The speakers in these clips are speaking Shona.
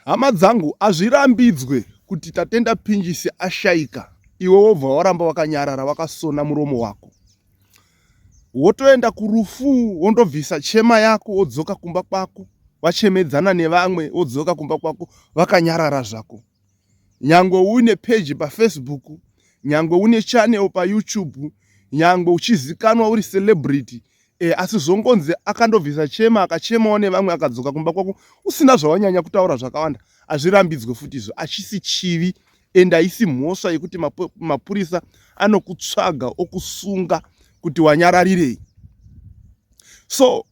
Hama dzangu, hazvirambidzwe kuti Tatenda Pinjisi ashaika iwe wobva waramba wakanyarara wakasona muromo wako. Wotoenda kurufu wondobvisa chema yako wodzoka kumba kwako wachemedzana nevamwe wodzoka kumba kwako vakanyarara zvako. Nyangwe une page paFacebook, nyangwe une channel paYouTube, nyangwe uchizikanwa uri celebrity, e, asi zvongonzi akandobvisa chema akachemawo nevamwe akadzoka kumba kwako usina zvawanyanya kutaura zvakawanda, hazvirambidzwe futi izvo. Achisi chivi and haisi mhosva yekuti mapurisa anokutsvaga okusunga kuti wanyararirei. So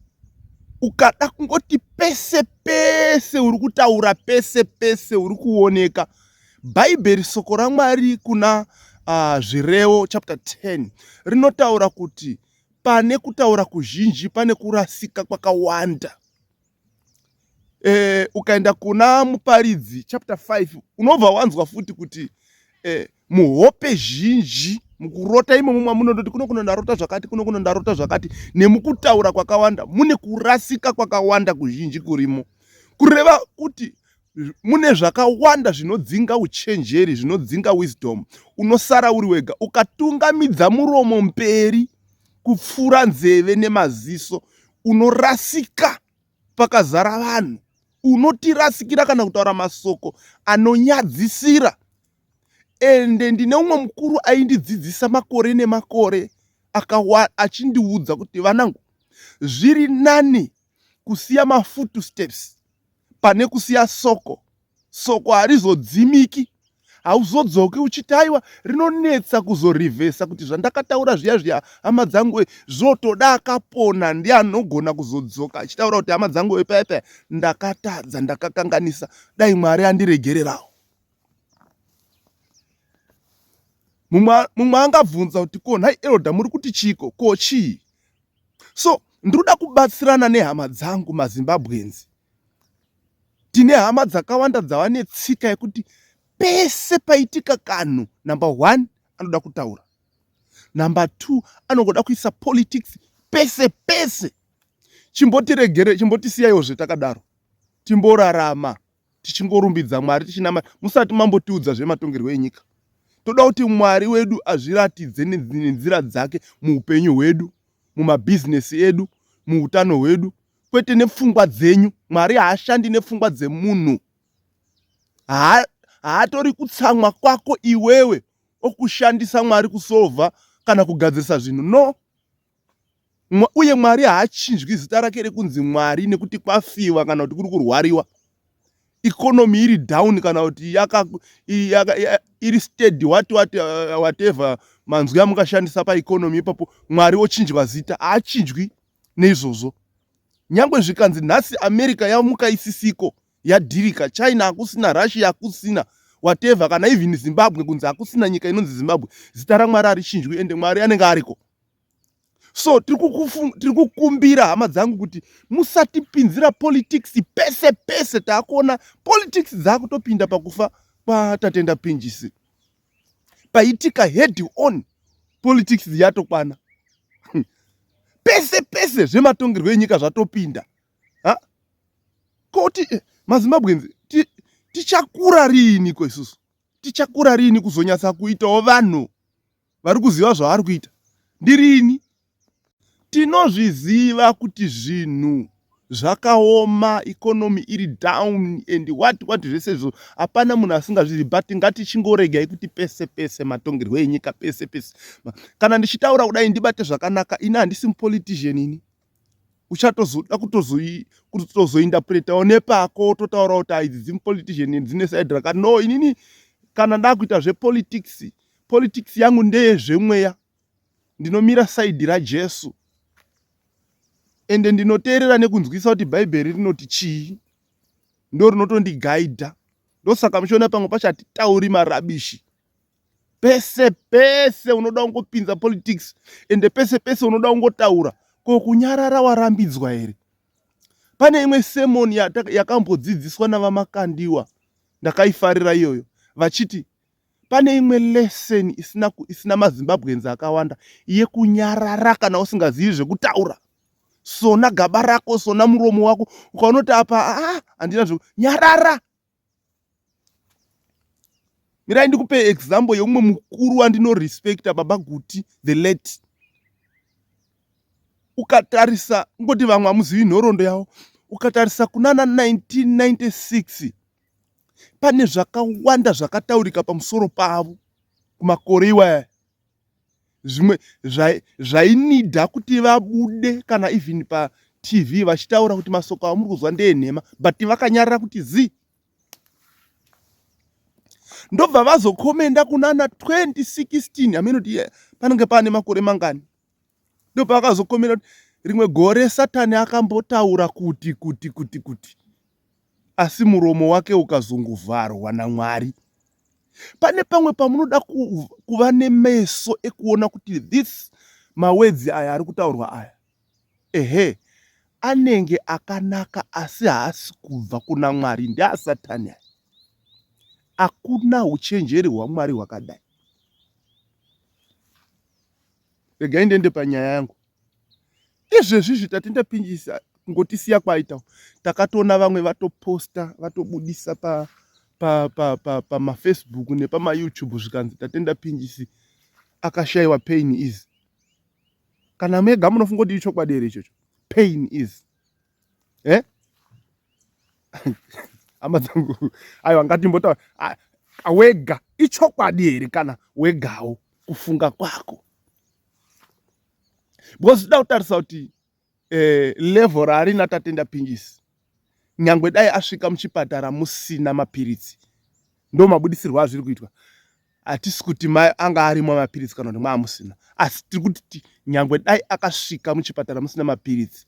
ukada kungoti pese pese uri kutaura, pese pese uri kuoneka, Bhaibheri soko raMwari kuna Zvirevo chapter 10 rinotaura kuti pane kutaura kuzhinji pane kurasika kwakawanda. Ukaenda kuna Muparidzi chapter 5 unobva wanzwa futi kuti muhope zhinji, mukurota imomo mwamunondoti kuno kuno ndarota zvakati, kuno kuno ndarota zvakati, nemukutaura kwakawanda mune kurasika kwakawanda kuzhinji kurimo. Kureva kuti mune zvakawanda zvinodzinga uchenjeri, zvinodzinga wisdom. Unosara uri wega ukatungamidza muromo mberi kupfuura nzeve nemaziso, unorasika pakazara vanhu. Unotirasikira kana kutaura masoko anonyadzisira. Ende ndine umwe mukuru aindidzidzisa makore nemakore achindiudza kuti vanangu, zviri nani kusiya mafootsteps pane kusiya soko. Soko harizodzimiki, hauzodzoki uchiti aiwa, rinonetsa kuzorivhesa kuti zvandakataura zviya zviya hama dzangu zvotoda akapona ndiye anogona kuzodzoka achitaura kuti hama dzangu paya paya ndakatadza, ndakakanganisa, dai Mwari andiregererawo. Mumwe angabvunza kuti ko nhai elder muri kuti chiiko, ko chii? So ndinoda kubatsirana nehama dzangu maZimbabweans. Tine hama dzakawanda dzava netsika yekuti pese paitika kanhu, number 1 anoda kutaura, number 2 anongoda kuisa politics pese pese. Chimbotiregere, chimbotisiyaiwo zvetakadaro, timborarama tichingorumbidza Mwari tichinamata. Musati mambotiudza zvematongerwo enyika. Toda kuti Mwari wedu azviratidze nenzira dzake muupenyu hwedu, mumabhizinesi edu, muutano hwedu, kwete nepfungwa dzenyu. Mwari haashandi nepfungwa dzemunhu. Haatori kutsamwa kwako iwewe okushandisa Mwari kusolva kana kugadzirisa zvinhu. No. Uye Mwari haachinjwi zita rake rekunzi Mwari nekuti kwafiwa kana kuti kuri kurwariwa. Economy iri down kana kuti iri steady, what, what, whatever manzwi amungashandisa paeconomy ipapo, Mwari ochinjwa zita. Haachinjwi neizvozvo. Nyangwe zvikanzi nhasi America yamuka isisiko, yadhirika, China hakusina, Russia hakusina, whatever, kana even Zimbabwe kunzi hakusina nyika inonzi Zimbabwe, zita raMwari harichinjwi ende Mwari anenge ariko. So tiri kukumbira hama dzangu kuti musatipinzira politics pese pese. Taakuona politics dzakutopinda pakufa kwaTatenda Pinjisi. Paitika head on politics yatokwana pese pese, zvematongerwo enyika zvatopinda. Ha? Koti maZimbabweans tichakura riini ko isusu? Tichakura riini kuzonyatsa kuitawo vanhu vari kuziva zvavari kuita? Ndirini? Tinozviziva kuti zvinhu zvakaoma, economy iri down and what what, zvese izvo hapana munhu asingazvizivi, but ngatichingoregai kuti pese pese matongerwo enyika pese pese. Kana ndichitaura kudai ndibate zvakanaka, ini handisi mupolitician ini. Uchatozoda kutozointerpretawo nepako, totaura kuti idzi dzimupolitician dzine side rakati. No, inini kana ndakuita zvepolitics, politics yangu ndeyezvemweya. Ndinomira saidhi raJesu ende ndinoteerera nekunzwisa kuti Bhaibheri rinoti chii, ndo rinotondigaidha. Ndosaka muchiona pamwe pacho hatitauri marabishi pese pese. Unoda kungopinza politics ende pese pese unoda kungotaura. Ko kunyarara warambidzwa here? Pane imwe sermon yakambodzidziswa navaMakandiwa, ndakaifarira iyoyo, vachiti pane imwe lesson isina maZimbabweans akawanda, yekunyarara. Kana usingazivi zvekutaura, sona gaba rako, sona muromo wako. Ukaona kuti apa handina zve, nyarara. Mirai ndikupe example yeumwe mukuru wandinorespecta, Baba Guti the late. Ukatarisa, kungoti vamwe hamuzivi nhoroondo yavo, ukatarisa kunana 1996 pane zvakawanda zvakataurika pamusoro pavo kumakore iwaya, zvimwe zvainidha kuti vabude kana even paTV vachitaura kuti masoko amuri kuzwa ndeenhema, but vakanyarara kuti zii. Ndobva vazokomenda kunana 2016, hameno kuti panenge paane makore mangani, ndobva vakazokomenda kuti rimwe gore Satani akambotaura kuti kuti kuti kuti, asi muromo wake ukazongovharwa naMwari. Pane pamwe pamunoda kuva nemeso ekuona kuti this mawedzi aya ari kutaurwa aya, ehe, anenge akanaka, asi haasi kubva kuna Mwari, ndeaSatani aya. Hakuna uchenjeri hwaMwari hwakadai. Regai ndiende panyaya yangu. Izvezvi izvi Tatenda Pinjisi kungotisiya kwaita, takatoona vamwe vatoposta, vatobudisa pa pamafacebook pa, pa, nepamayoutube, zvikanzi Tatenda Pinjisi akashayiwa pain is. Kana mega munofunga kuti ichokwadi here ichocho? Pain is, eh? Hama dzangu, aiwa, ngatimbotaura wega, ichokwadi here kana wegawo kufunga kwako? Because toda kutarisa kuti level raarina Tatenda Pinjisi, nyangwe dai asvika muchipatara musina mapiritsi, ndo mabudisirwo azviri kuitwa. Hatisi kuti anga arimo mapiritsi kana kuti maamusina, asi tiri kuti nyangwe dai akasvika muchipatara musina mapiritsi,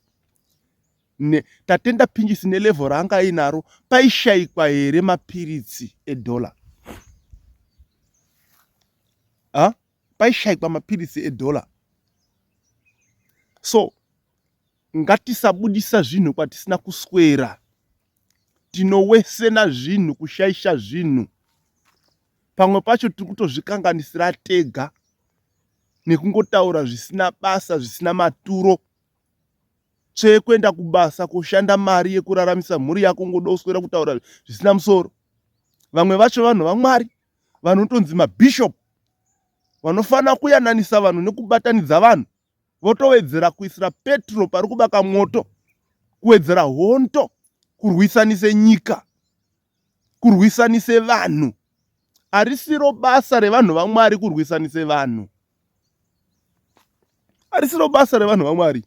Tatenda Pinjisi nelevel raanga ainaro, paishayikwa here mapiritsi edhola? Ha, paishayikwa mapiritsi edhola? So ngatisabudisa zvinhu kwatisina kuswera. Tinowesena zvinhu, kushaisha zvinhu. Pamwe pacho tiri kutozvikanganisira tega nekungotaura zvisina basa, zvisina maturo. Tsvee kuenda kubasa koshanda mari yekuraramisa mhuri yako, ngoda kuswera kutaura zvisina musoro. Vamwe vacho vanhu vaMwari vanotonzi mabishop, vanofanira kuyananisa vanhu nekubatanidza vanhu, votowedzera kuisira petro pari kubaka mwoto, kuwedzera hondo, kurwisanise nyika, kurwisanise vanhu. Harisiro basa revanhu vaMwari kurwisanise vanhu. Harisiro basa revanhu vaMwari.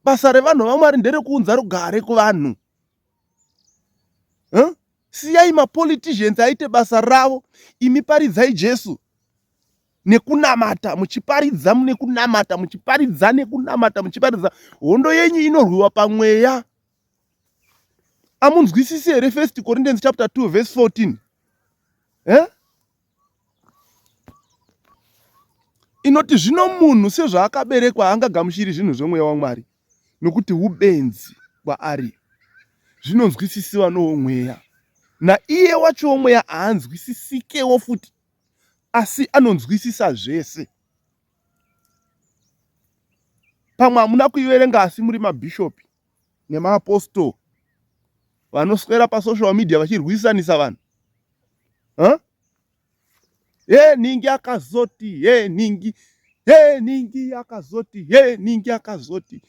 Basa revanhu vaMwari nderekuunza rugare kuvanhu. Huh? Siyai mapoliticians aite basa ravo, imi paridzai Jesu nekunamata, muchiparidza nekunamata, muchiparidza nekunamata, muchiparidza. Hondo yenyu inorwiwa pamweya. Amunzwisisi here 1 Corinthians chapter 2 verse 14? Eh? Inoti zvino munhu sezvaakaberekwa haangagamuchiri zvinhu zvomweya waMwari, nokuti ubenzi kwaari, zvinonzwisisiwa nowomweya. Naiye wacho womweya haanzwisisikewo futi, asi anonzwisisa zvese. Pamwe hamuna kuiverenga, asi muri mabhishopi nemaapostol vanoswera pasocial media vachirwisanisa vanhu. Huh? Ye ningi akazoti, ye ningi, ye ningi akazoti, ye ningi akazoti.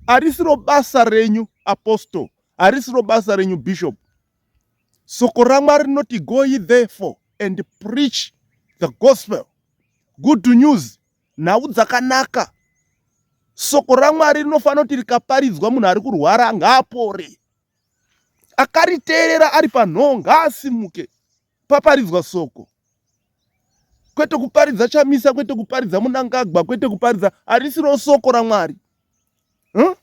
Harisiro basa renyu apostle, harisiro basa renyu bishop. Soko raMwari rinoti go ye therefore and preach the gospel, good news, nhau dzakanaka. Soko raMwari rinofanira kuti rikaparidzwa, munhu ari kurwara ngaapore, akariteerera ari panhoo ngaasimuke paparidzwa soko, kwete kuparidza Chamisa, kwete kuparidza Munangagwa, kwete kuparidza. Harisiro soko raMwari, huh?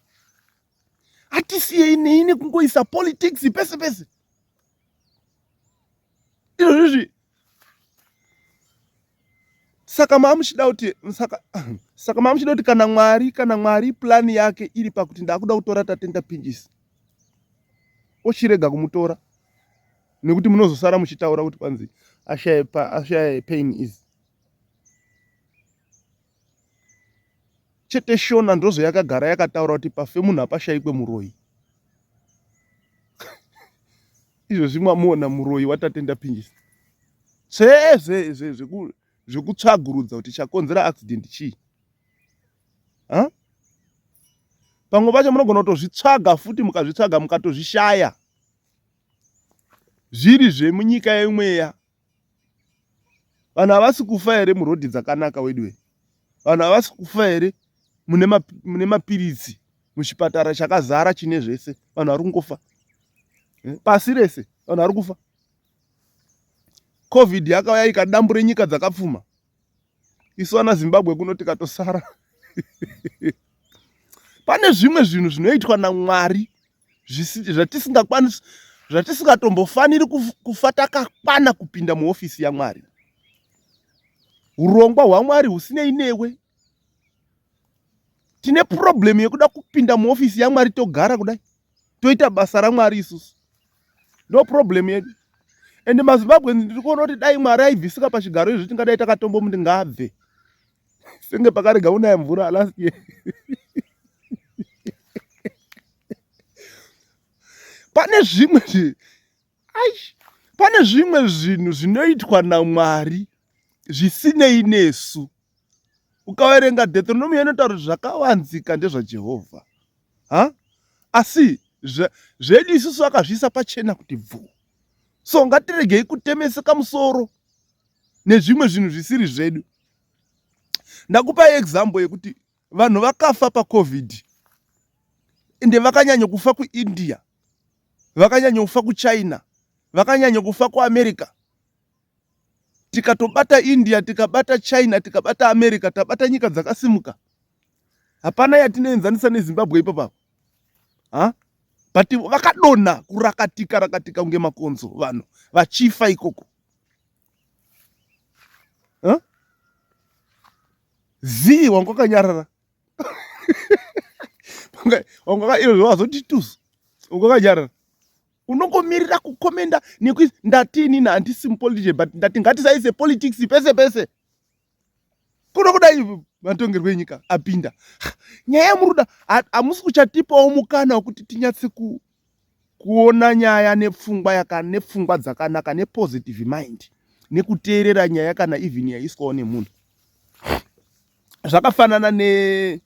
Hatisiyei nei nekungoisa politics pese pese izvozvizvi. Saka maamuchida kuti saka maamuchida kuti kana Mwari plani yake iri pakuti ndakuda kutora Tatenda Pinjisi, ochirega kumutora nekuti munozosara muchitaura kuti kwanzi ashaye pain is chete. Shona ndozvo yakagara yakataura kuti pafe munhu hapashayikwe muroyi. Izvozvi mamuona muroyi waTatenda Pinjisi. Tsvee zvekutsvagurudza kuti chakonzera accident chii. Ha? Pamwe pacho munogona kutozvitsvaga futi mukazvitsvaga mukatozvishaya. Zviri zvemunyika yemweya. Vanhu havasi kufa here murodhi dzakanaka weduwe? Vanhu havasi kufa here mune mapiritsi muchipatara chakazara chine zvese? Vanhu vari kungofa eh, pasi rese, vanhu vari kufa. Covid yakauya ikadambure nyika dzakapfuma, isu vana Zimbabwe kuno tikatosara. Pane zvimwe zvinhu zvinoitwa naMwari zvatisingakwanisi, zvatisingatombofaniri kufa takakwana kupinda muhofisi yaMwari. Urongwa hwaMwari husinei newe. Tine problem yekuda kupinda muhofisi yaMwari togara kudai toita basa raMwari isusu, ndo problem yedu. Ende maZimbabwe ndiri kuona kuti dai Mwari aibvisika pachigaro izvi tingadai takatombomuti ngaabve senge pakarega kunaya mvura last year. Pane zvimwe aish, pane zvimwe zvinhu zvinoitwa naMwari zvisinei nesu. Ukaverenga Deuteronomy inotaura kuti zvakavanzika ndezvaJehovha, ha, asi zvedu isusu akazviisa pachena kuti bvu. So ngatiregei kutemeseka musoro nezvimwe zvinhu zvisiri zvedu. Ndakupa example yekuti vanhu vakafa paCovid, ende vakanyanya kufa kuIndia, vakanyanya kufa kuChina, vakanyanya kufa kuAmerica. Tikatobata India, tikabata China, tikabata America, tabata nyika dzakasimuka. Hapana yatinoenzanisa neZimbabwe ipapapo, ha? But vakadonha kurakatika rakatika kunge makonzo, vanhu vachifa ikoko, ha? Zii wanga wakanyarara, wanga izvozvo wazoti tuzu, wanga wakanyarara, unongomirira kukomenda nekuti ndati inini handisi mupolitician, but ndati ngatisaise politics pese pese. Kuno kudai matongerwo enyika apinda, nyaya yamuruda hamusi kuchatipawo mukana wekuti tinyatse kuona nyaya nepfungwa yaka nepfungwa dzakanaka, nepositive mind, nekuteerera nyaya kana even yaiswawo nemunhu. Zvakafanana ne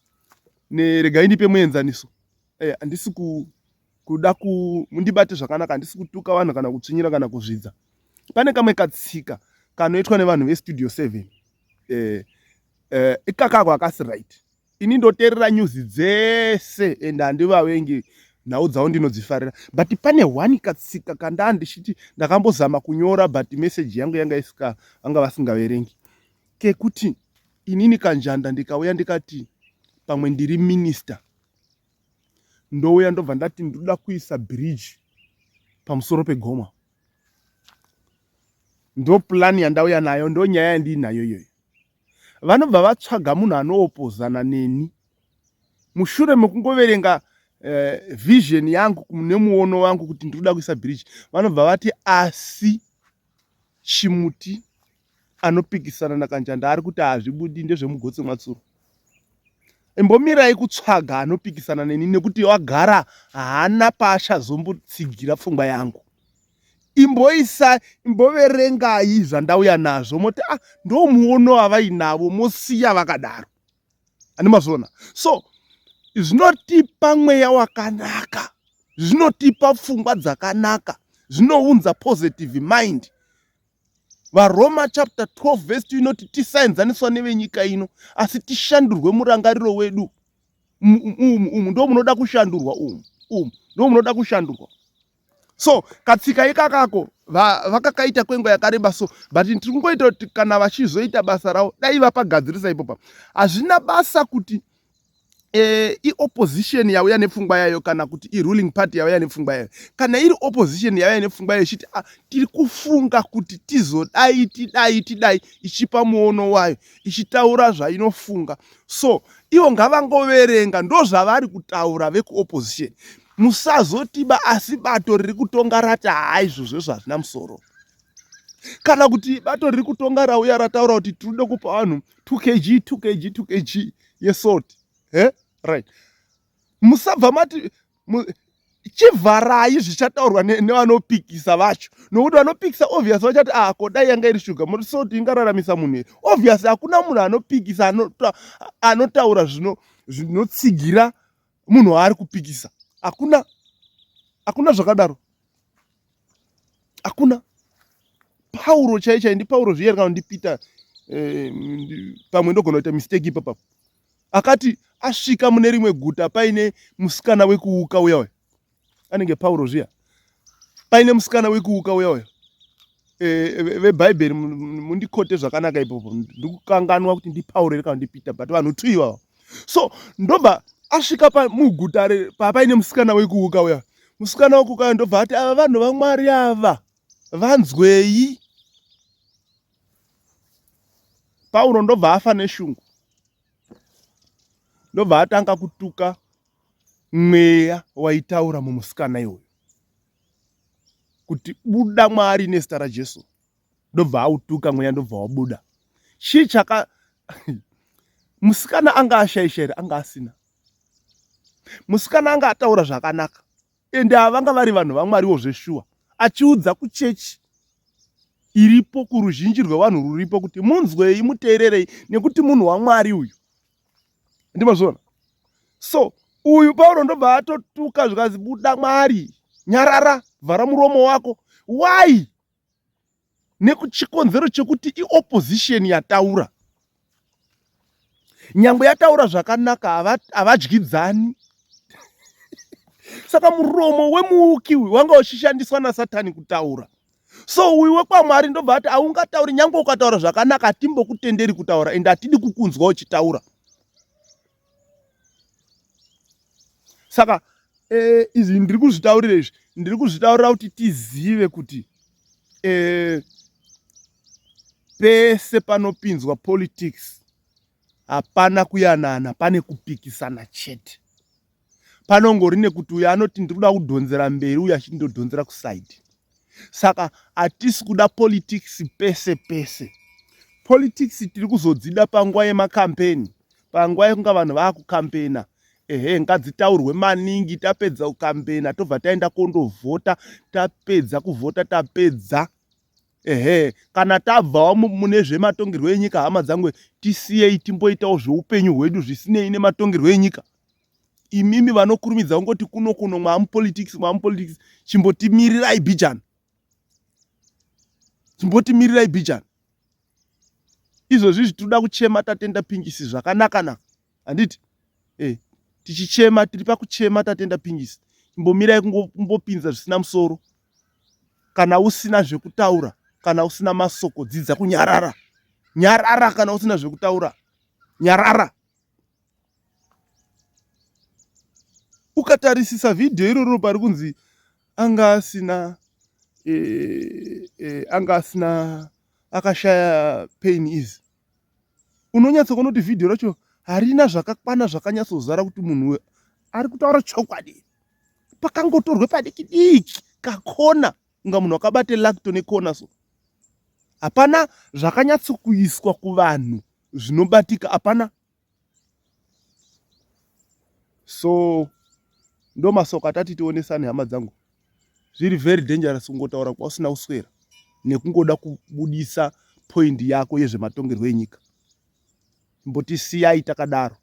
neregai ndipe muenzaniso. Handisi kuda mundibate zvakanaka, handisi kutuka vanhu kana kutsvinyira kana kuzvidza. Pane kamwe katsika kanoitwa nevanhu veStudio 7, ikakako hakasi right. Ini ndoteerera news dzese and handivavengi, nhau dzavo ndinodzifarira, but pane one katsika kandaa ndichiti ndakambozama kunyora, but message yangu yanga isika, vanga vasingaverengi, kekuti inini Kanjanda ndikauya ndikati pamwe ndiri minister, ndouya ndobva ndati ndoda kuisa bridge pamusoro pegoma, ndo plan yandauya nayo, ndo nyaya yandiinayo iyoyo. Vanobva vatsvaga munhu anoopozana neni mushure mekungoverenga vision yangu nemuono wangu kuti ndinoda kuisa bridge. Vanobva vati asi chimuti anopikisana naKanjanda ari kuti hazvibudi, ndezvemugotsi mwatsuro. Imbomirai kutsvaga anopikisana neni nekuti wagara haana paachazombotsigira pfungwa yangu. Imboisa, imboverengai zvandauya nazvo, moti ah, ndo muono wavainavo, mosiya vakadaro. Ani mazviona? So zvinotipa mweya wakanaka, zvinotipa pfungwa dzakanaka, zvinounza positive mind. VaRoma chapter 12 verse 2 inoti tisaenzaniswa nevenyika ino, asi tishandurwe murangariro wedu. Umu umu ndo munoda kushandurwa, umu umu ndo munoda kushandurwa. So katsika ikakako vakakaita kwenguva yakareba, so but tiri kungoita kuti kana vachizoita basa ravo dai vapagadzirisa ipopa. Hazvina basa kuti iopposition yauya nepfungwa yayo kana kuti iruling party yauya nepfungwa yayo. Kana iri opposition yauya nepfungwa yayo ichiti ah, tiri kufunga kuti tizodai, tidai, tidai, ichipa muono wayo, ichitaura zvainofunga, so ivo ngavangoverenga ndo zvavari kutaura vekuopposition. Musazotiba asi bato riri kutonga rati haa, izvozvo hazvina musoro, kana kuti bato riri kutonga rauya rataura kuti tirikuda kupa vanhu 2 kg 2 kg 2 kg yesalt, eh? Right, musabva mati. Chivharai zvichataurwa nevanopikisa vacho, nokuti vanopikisa obvious vachati ah, ko dai yanga iri shuga salt ingararamisa munhu here? Obvious hakuna munhu anopikisa anotaura zvinotsigira munhu waari kupikisa. Hakuna, hakuna zvakadaro, hakuna. Pauro chai chai, ndiPauro zviye kana ndiPeter, pamwe ndogona kuita mistake ipapapo, akati asvika mune rimwe guta paine musikana wekuuka uya uya, anenge Pauro zviya, paine musikana wekuuka uya uya. Vebhaibheri mundikote zvakanaka ipopo, ndikukanganwa kuti ndiPauro here kana ndiPeter, but vanhu two ivava. So ndobva asvika muguta paine musikana wekuuka uya, musikana wekuuka uya ndobva ati ava vanhu vaMwari ava vanzwei. Pauro ndobva afa neshungu, ndobva atanga kutuka mweya waitaura mumusikana iwoyo kuti buda Mwari nezita raJesu. Ndobva autuka mweya, ndobva wabuda. Chii chaka musikana anga ashaisha here? Anga asina. Musikana anga ataura zvakanaka, ende avanga vari vanhu vaMwariwo zveshuwa, achiudza kuchechi iripo kuruzhinji rwevanhu ruripo kuti munzwei, muteererei, nekuti munhu waMwari uyu. Ndimazviona? So uyu Pauro ndobva atotuka zvikazi buda Mwari, nyarara, vhara muromo wako. Why? Nekuchikonzero chekuti iopposition yataura, nyangwe yataura zvakanaka, havadyidzani. Saka muromo wemuuki uyu wanga uchishandiswa naSatani kutaura. So uyu wekwaMwari ndobva ati haungatauri, nyangwe ukataura zvakanaka hatimbokutenderi kutaura, ende hatidi kukunzwa uchitaura. Saka izvi ndiri kuzvitaurira, izvi ndiri kuzvitaurira kuti tizive kuti pese panopinzwa politics hapana kuyanana, pane kupikisana chete. Panongori nekuti uyu anoti ndiri kuda kudhonzera mberi, uyu achindodhonzera kusaidi. Saka hatisi kuda politics pese pese. Politics tiri kuzodzida panguva yemakampeni, panguva yekunga vanhu vakukampena. Ehe, ngadzitaurwe maningi. Tapedza kukampena tobva taenda kondovhota, tapedza kuvhota tapedza. Ehe, kana tabvawo mune zvematongerwo enyika, hama dzangu, tisiyei timboitawo zveupenyu hwedu zvisinei nematongerwo enyika. Imimi vanokurumidza kungoti kuno kuno maamupolitics, maamupolitics, chimbotimirirai bhijana, chimbotimirirai bhijana. Izvozvi izvi tinoda kuchema Tatenda Pingisi zvakanaka-naka, handiti? Tichichema, tiri pakuchema Tatenda Pingisi. Chimbomirai kungopinza zvisina musoro. Kana usina zvekutaura, kana usina masoko, dzidza kunyarara. Nyarara kana usina zvekutaura, nyarara. Ukatarisisa vhidhiyo iroro pari kunzi anga asina anga asina, akashaya pain easy, unonyatsokuona kuti vhidhiyo racho harina zvakakwana zvakanyatsozara kuti munhu ari kutaura chokwadi. Pakangotorwe padiki diki kakona, kunga munhu akabate lacto nekona, so hapana zvakanyatsokuiswa kuvanhu zvinobatika, hapana. So ndo masoko atati tionesane, hama dzangu. Zviri very dangerous kungotaura kwausina kuswera nekungoda kubudisa point yako yezvematongerwo enyika. Mbotisiyai takadaro,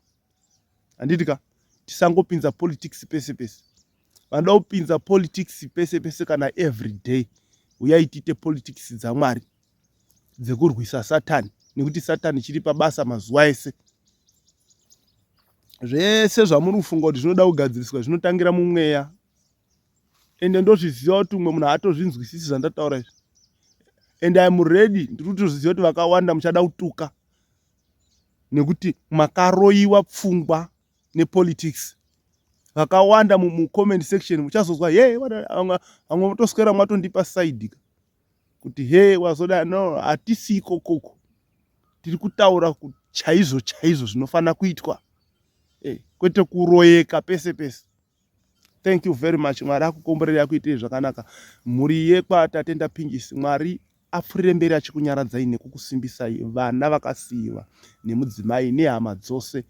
handiti ka? Tisangopinza politics pese pese. Vanoda kupinza politics pese pese kana every day, uyai tiite politics dzaMwari dzekurwisa Satani, nekuti Satani chiri pabasa mazuva ese. Zvese zvamuri kufunga kuti zvinoda kugadziriswa zvinotangira mumweya. Ende ndozviziva kuti umwe munhu haatozvinzwisisi zvandataura izvi, and I'm ready. Ndiri kutozviziva kuti vakawanda muchada kutuka nekuti makaroyiwa pfungwa nepolitics. Vakawanda mucomment section muchazozwa ye vamwe motoswera mwatondipa side kuti he wazoda. No, hatisi ikokoko. Tiri kutaura chaizvo chaizvo zvinofanira kuitwa, kwete kuroyeka pese pese. Thank you very much. Mwari akukomborerei, akuitei zvakanaka. Mhuri yekwaTatenda Pingisi, Mwari apfurire mberi achikunyaradzai nekukusimbisai, vana vakasiyiwa nemudzimai nehama dzose.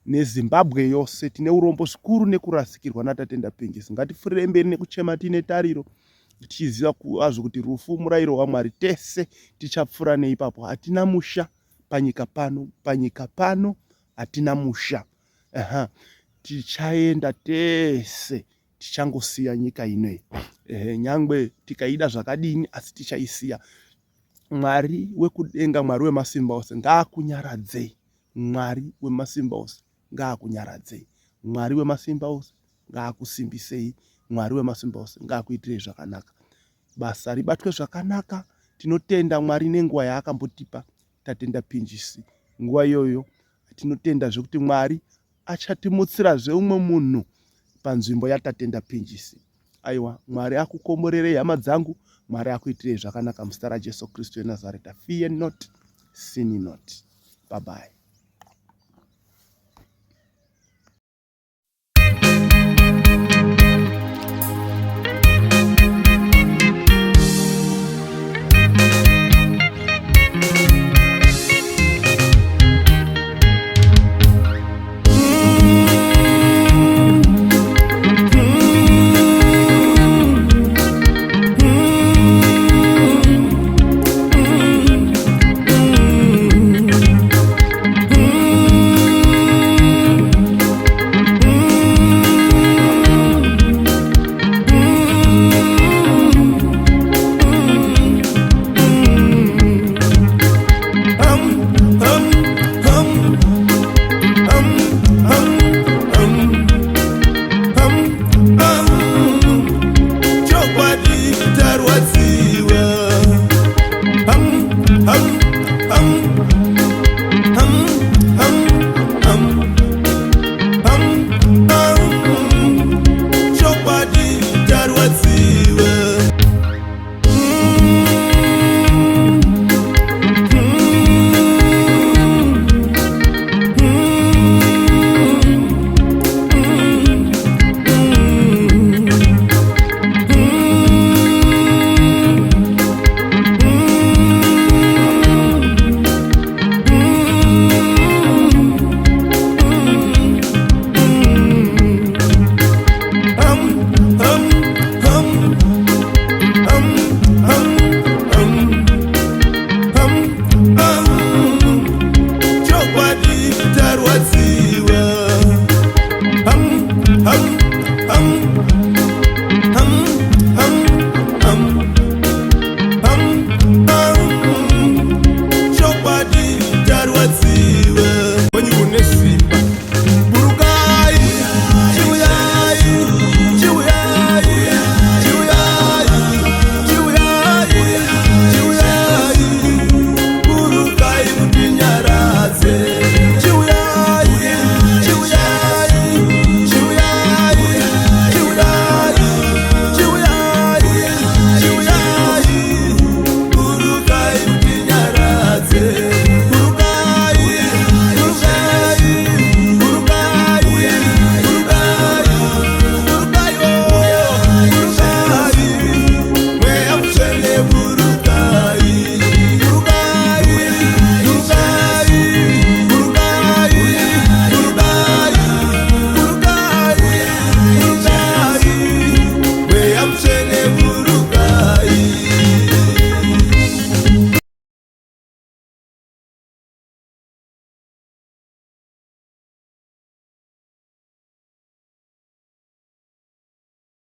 neZimbabwe yose tine urombo zvikuru nekurasikirwa naTatenda Pinjisi. Ngatipfurirei mberi nekuchema tiine tariro tichiziva kwazvo kuti rufu murayiro waMwari, tese tichapfuura neipapo. Hatina musha panyika pano, panyika pano hatina musha. Aha. Tichaenda tese, tichangosiya nyika ino iyi. Ehe, nyangwe tikaida zvakadini asi tichaisiya. Mwari wekudenga, Mwari wemasimba ose ngaakunyaradzei. Mwari wemasimba ose ngaakunyaradzei. Mwari wemasimba ose ngaakusimbisei. Mwari wemasimba ose ngaakuitirei zvakanaka. Basa ribatwe zvakanaka. Tinotenda Mwari nenguva yaakambotipa. Tatenda Pinjisi nguva iyoyo. Tinotenda zvekuti Mwari achatimutsirazve umwe munhu panzvimbo yaTatenda Pinjisi. Aiwa, Mwari akukomborerei hama dzangu, Mwari akuitirei zvakanaka muzita raJesu Kristu weNazareta. Fear not, sin not. Bye bye.